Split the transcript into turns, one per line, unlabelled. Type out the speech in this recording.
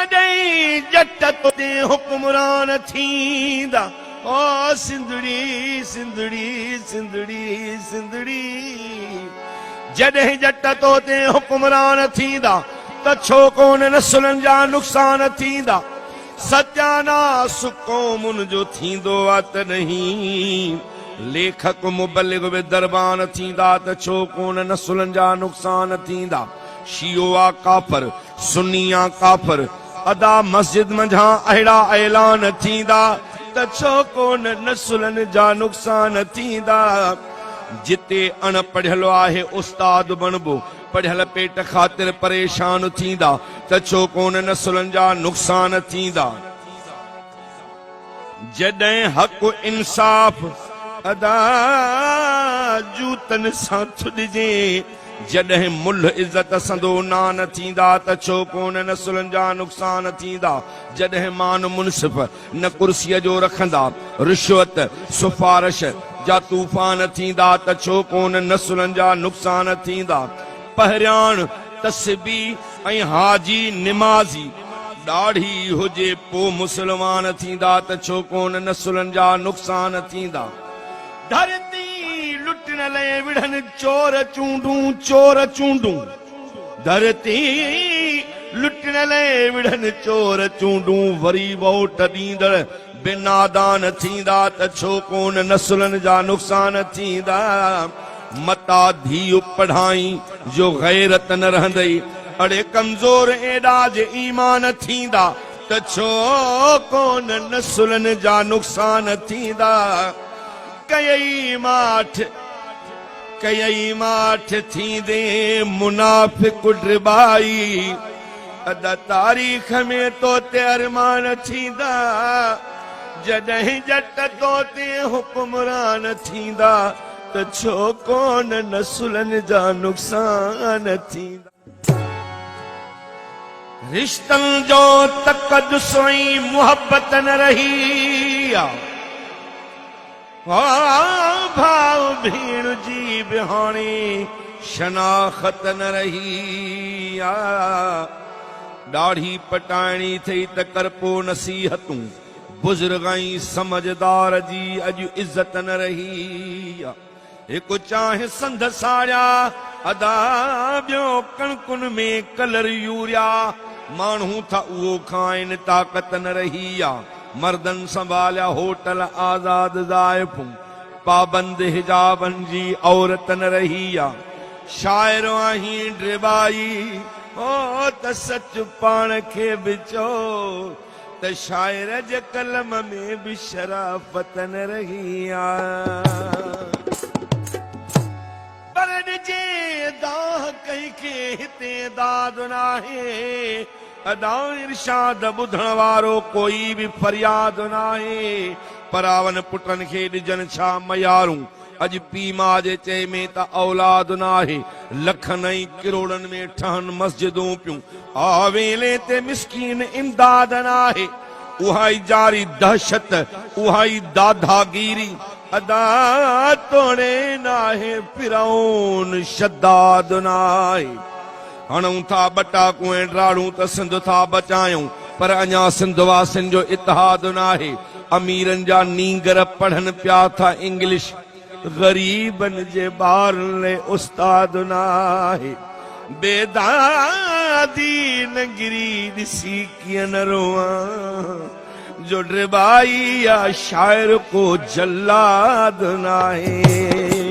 جڏهن ڄٽ توتي حڪمران ٿيندا. او سنڌڙي سنڌڙي سنڌڙي سنڌڙي جڏهن ڄٽ توتي حڪمران ٿيندا ته ڇو ڪونه نسلن جا نقصان ٿيندا. ستياناس قومن جو ٿيندو آ تڏهين ليکڪ مبلغ به دربان ٿيندا ته ڇو ڪونه نسلن جا نقصان ٿيندا. شيعو آ ڪافر، سني آ ڪافر، ادا مسجد منجهان اهڙا اعلان ٿيندا ته ڇو ڪونه نسلن جا نقصان ٿيندا. جتي اڻ پڙهيل آهي استاد بڻبو، پڙهيل پيٽ خاطر پريشان ٿيندا ته ڇو ڪونه نسلن جا نقصان ٿيندا. جڏهن حق انصاف ادا جوتن سان ٿڏجي، جڏهن ملهه عزت سندو نان ٿيندا ته ڇو ڪونه نسلن جا نقصان ٿيندا، جڏهن مان منصف نه ڪرسيء جو رکندا، رشوت، سفارش جا طوفان ٿيندا ته ڇو ڪونه نسلن جا نقصان ٿيندا. پهرياڻ تسبيح ۽ حاجي نمازي ڏاڙهي هجي پو مسلمان ٿيندا ته ڇو ڪونه نسلن جا نقصان ٿيندا. ڌرتي لٽڻ لئه وڙهن چور چونڊون چور چونڊون ڌرتي لٽڻ لئه وڙهن چور چونڊون وري ووٽ ڏيندڙ به نادان ٿيندا ته ڇو ڪونه نسلن جا نقصان ٿيندا. متا ڌيء پڙهائين جو غيرت نه رهندئي اڙي ڪمزور ايڏا جي ايمان ٿيندا ته ڇو ڪونه نسلن جا نقصان ٿيندا. ڪيئي ماٺ ڪيئي ماٺ ٿيندي منافق ڊٻائي. ادا تاريخ ۾ توتي ارمان ٿيندا جڏهن ڄٽ توتي حڪمران ٿيندا ته ڇو ڪونه نسلن جا نقصان ٿيندا. رشتن جو تقدس ۽ محبت نه رهي آ. ڀاء ڀيڻ جي به هاڻي شناخت نه رهي آ. ڏاڙهي پٽائڻي ٿئي ته ڪر پو نصيحتون. بزرگ ۽ سمجهدار جي اڄ عزت نه رهي آ. هڪ چانهه سنڌ ساڙيا ادا ٻيو ڪڻڪن ۾ ڪلر يوريا. ماڻهو ٿا اهو کائن طاقت نه رهي آ. مردن سنڀاليا هوٽل آزاد زائفون پابند حجابن جي عورت نه رهي آ شاعر آهين ڊٻائي هو ته سچ پاڻ کي به چئو ته شاعر جي قلم ۾ به شرافت نه رهي آ پر ڏجي دانهن ڪنهن کي هتي داد ناهي. ادا ارشاد ٻڌڻ وارو ڪوئي به فرياد ناهي پراون پٽن کي ڏجن ڇا ميارون اڄ پي ماء جي چئي ۾ ته اولاد ناهي لکن ۽ ڪروڙن ۾ ٺهن مسجدون پيون آ ويلي تي مسڪين امداد ناهي اها ئي جاري دهشت اها ئي داداگيري ادا توڙي ناهي فرعون شداد ناهي. هڻون ٿا ٻٽاڪون ۽ ڊاڙون ته سنڌ ٿا بچايون پر اڃا سنڌ واسين جو اتحاد ناهي اميرن جا نينگر پڙهن پيا ٿا انگلش غريبن جي ٻارن لئه استاد ناهي بيدادي ننگري ڏسي ڪيئن نه روئان جو ڊٻائي يا شاعر ڪو جلاد ناهي.